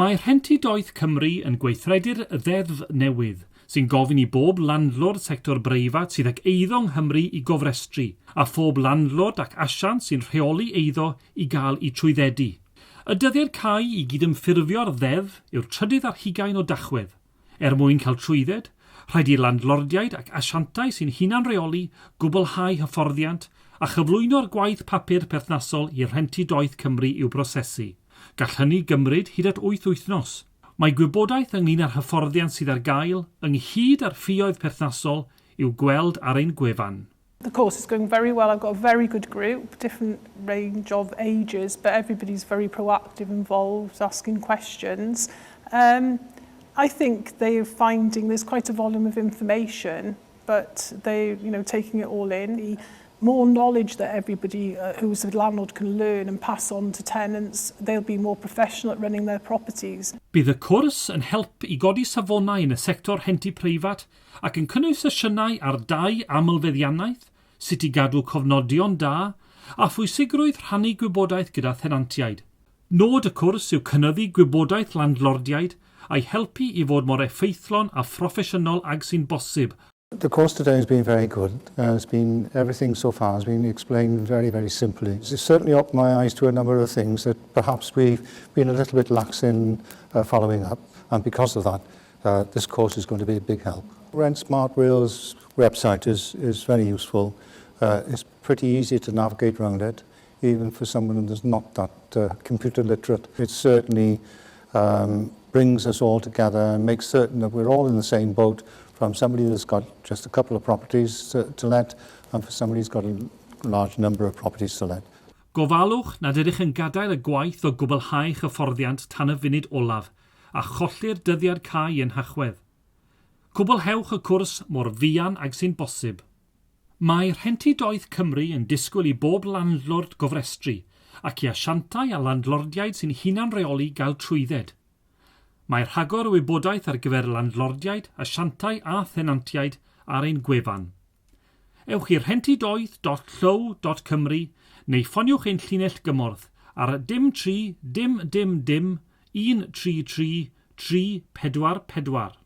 Mae Rhentu Doeth Cymru yn gweithredu'r ddeddf newydd, sy'n gofyn i bob landlord sector breifat sydd ag eiddo yng Nghymru i gofrestru, a phob landlord ac asiant sy'n rheoli eiddo i gael eu trwyddedu. Y dyddiad cau i gydymffurfio'r ddeddf yw'r trydydd ar hugain o Dachwedd. Er mwyn cael trwydded, rhaid i landlordiaid ac asiantau sy'n hunanreoli gwblhau hyfforddiant a chyflwyno'r gwaith papur perthnasol i Rhentu Doeth Cymru i'w brosesu. Gall hynny gymryd hyd at wyth wythnos. Mae gwybodaeth ynglŷn â'r hyfforddiant sydd ar gael, ynghyd â'r ffioedd perthnasol, i'w gweld ar ein gwefan. The course is going very well. I've got a very good group, different range of ages, but everybody's very proactive, involved, asking questions. Um, I think they're finding there's quite a volume of information, but they, you know, taking it all in. The more knowledge that everybody uh, who's a landlord can learn and pass on to tenants, they'll be more professional at running their properties. Bydd y cwrs yn help i godi safonau yn y sector rhentu preifat ac yn cynnwys sesiynau ar dai amlfeddiannaeth, sut i gadw cofnodion da, a phwysigrwydd rhannu gwybodaeth gyda thenantiaid. Nod y cwrs yw cynyddu gwybodaeth landlordiaid a'i helpu i fod mor effeithlon a phroffesiynol ag sy'n bosib. The course today has been very good. Uh, it's been, everything so far has been explained very, very simply. It's certainly opened my eyes to a number of things that perhaps we've been a little bit lax in uh, following up. And because of that, uh, this course is going to be a big help. Rent Smart Wales website is, is very useful. Uh, it's pretty easy to navigate around it, even for someone who's not that uh, computer literate. It certainly um, brings us all together and makes certain that we're all in the same boat from somebody that's got just a couple of properties to, to let and for somebody who's got a large number of properties to let. Gofalwch nad ydych yn gadael y gwaith o gwblhau hyfforddiant tan y funud olaf a cholli'r dyddiad cau yn Nhachwedd. Cwblhewch y cwrs mor fuan ag sy'n bosib. Mae Rhentu Doeth Cymru yn disgwyl i bob landlord gofrestru ac i asiantau a landlordiaid sy'n hunanreoli gael trwydded. Mae rhagor o wybodaeth ar gyfer landlordiaid, asiantau a thenantiaid ar ein gwefan. Ewch i rhentudoeth.llyw.cymru neu ffoniwch ein llinell gymorth ar dim 3 dim dim dim 1 3 3 3 4 4.